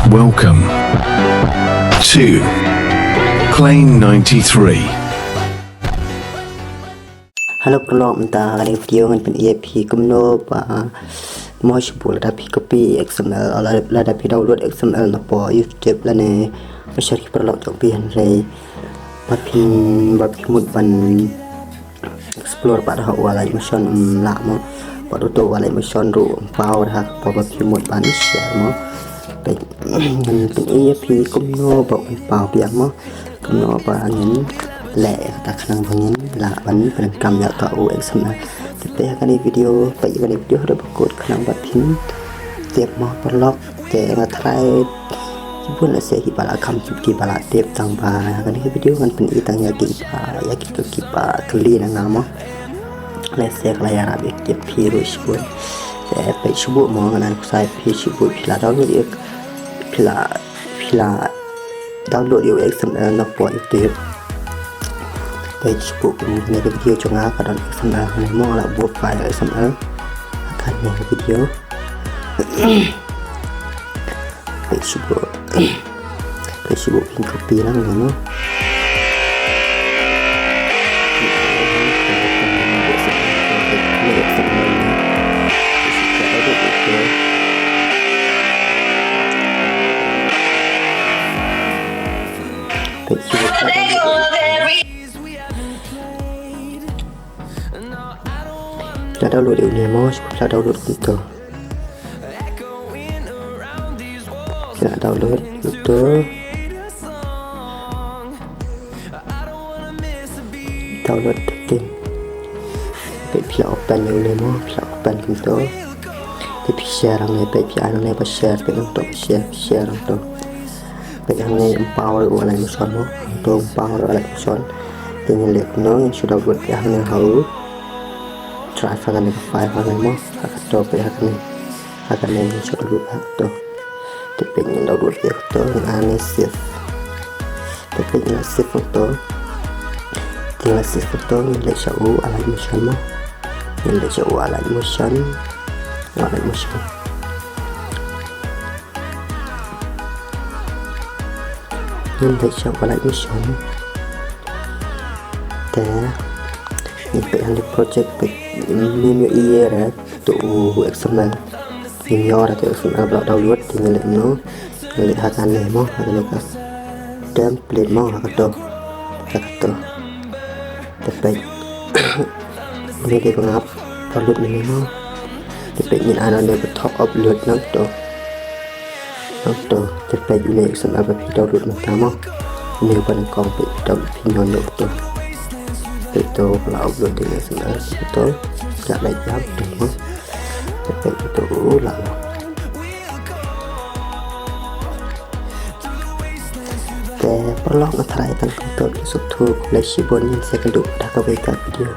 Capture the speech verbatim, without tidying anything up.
Welcome to Plain ninety-three. Hello paralok, mynta ha kane ka video ngan pyni ïa phi kumno ba mo shu buh lada phi copy X M L, lada, lada phi download X M L na poh YouTube lane ba share ki paralok jong phi, hynrei ba phi, ba phi mut ban explore pat ha u Alight Motion ym lah mo. Bad uto u Alight Motion ruh ym paw ha ka por ba phi mut ban share mo. Peit, ngan pyni ïa phi kumno ba un paw biang mo. Kumno ba ngin leh kata khnang ba ngin lah ban pyndonkam ïa uta u X M L. Te peit ha kane ka video, peit ha kane ka video haduh ba kut khnang ba phin tip mo paralok. Te nga tharai shibun lehse kiba la kham, kiba la tip, tang ba ha kane ka video ngan pyni tang ïa kiba, ïa kito kiba kylli na nga mo. Lehse ka la ïarap ïa phi ruh shibun. Te peit shu buh mo, ngan ai rukhsah ïa phi shu buh, phi la download ïa, phi la, phi la download ïa u X M L na poh YouTube. Peit shu buh, kum kane ka video jong nga ka don X M L hangne mo, nga la buh file X M L ha kane ka video. Peit shu buh. Peit shu buh, phin copy lang hangne mo. Peit shu buh. Phi la download ïa une mo, shu buh, phi la download kumto. Phi la download kumto. Download te. Peit phi la open ïa une mo, phi la open kumto. Te phi share hangne, peit phi ai hangne ba share, peit nangto ba share, phi share nangto. Peit hangne ym paw u Alight Motion mo, nangto ym paw u Alight Motion. Te ngin leh kumno, ngin shu download peit hangne ha u drive hangne, ka file hangne mo, ha kato peit hangne. Ha kane ngin shu download ha kato. Te peit ngin download ïa kato, ngin ai hangne save. Te peit ngin save kato. Te ngin save kato, ngin leit sha u Alight Motion mo. Ngin leit sha u Alight Motion. U Alight Motion. Ngin leit sha u Alight Motion. Te ngin peit hangne project, peit mim ïohi ïa re to u X M L. Ngim ïoh re to u X M L ba la download, te ngin leit kumno, ngin leit ha kane mo, ha kane ka template mo, ha kato, ha kato. Te peit une dei ba nga upload mynne mo. Te peit ngin ai nangto ba thoh upload nangto. Nangto, te peit une X M L ba phi download mynta mo. Une ba nyngkong, peit phi download, phi download to. Peit to, la upload ïa une X M L to. Ïa leit ïa to mo. Te peit to, u la mo. Te paralok, nga tharai tang kumto, phi sngewthuh. Khublei shibun, ngin sa ïakynduh da kawei ka video.